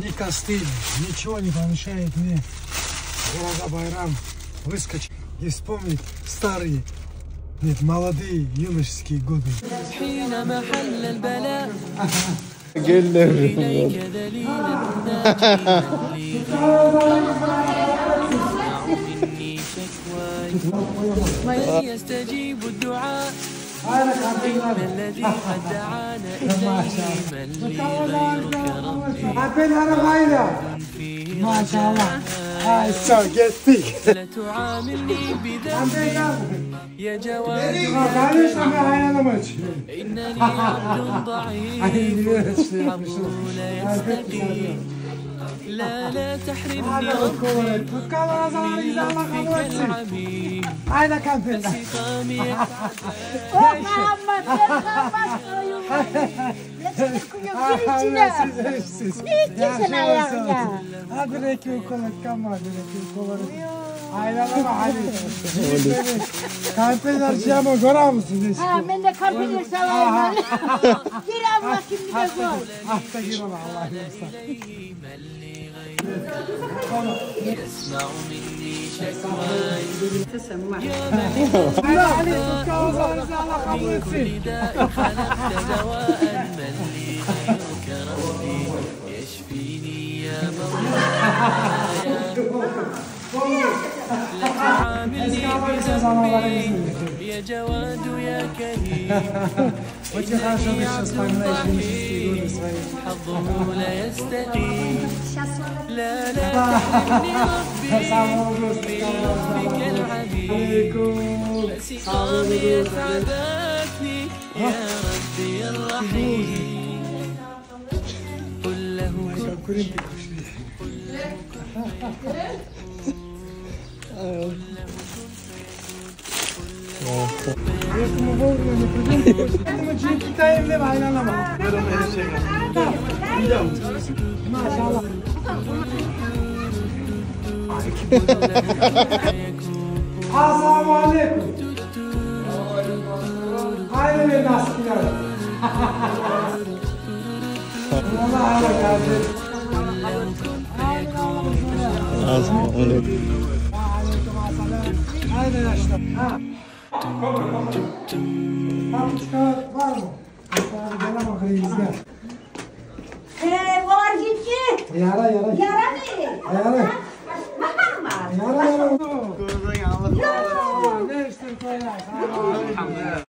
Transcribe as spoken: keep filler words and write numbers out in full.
Ни костыль, ничего не помешает мне в Ораза-байрам выскочить и вспомнить старые, нет, молодые юношеские годы. حينما حل البلاء. Гелди. إليك ذليلا ناجيا لي. اسمع مني شكواي. من يستجيب الدعاء؟ إن الذي قد دعانا إليه من لي غيرك ربي. Гьапен ара къайда? Машаллагь. Гьай, всё, гетдик. لا تعاملني بذنبي يا جواد يا كريم. إنني عبد ضعيف، حبل لا يستقيم. لا، لا تحرمني ربي من لطفك العميم. Гьай, Кампир. فسقامي يا سعد. О, Мугьаммат, сен къалмагъан. Гир ичине. Гир ичине. Гьа, бир-эки укол этген бар, бир-эки укол этген. Айланама гьали. Кампирлер жыяман, гёремисиз? Гьа, мен де кампирлер савайым. Гир, Аллагь, кимни де гёр. Гьатта гир, Аллагь буюрса. يسمع مني شكواي. يا من من كل داء خلقت دواء، من لي غيرك ربي يشفيني يا مولاي. لا تعاملني بذنبي يا جواد يا كريم. Очень хорошо ты сейчас вспоминаешь юношеские годы свои. حظه لا يستقيم. لا، لا تحرمني ربي من لطفك العميم. فسقامي أتعبتني يا ربي الرحيم. قل له كن فيكون. Поэтому вовремя не придём, поэтому джинки тайм деп айланама. Машаллагь. Ассаламу алейкум. Гьайри мен насиплер. Ассаламу алейкум. Гьайри, яшлар. Гьа. Карточка бармы? Гьа, гелемен къырыйыгъызгъа. Э, олар гетди. Ярай, ярай. Ярамы? Ярай. Бармы? Ярай, ярай. Ёкъ. Не иштин къоясыз?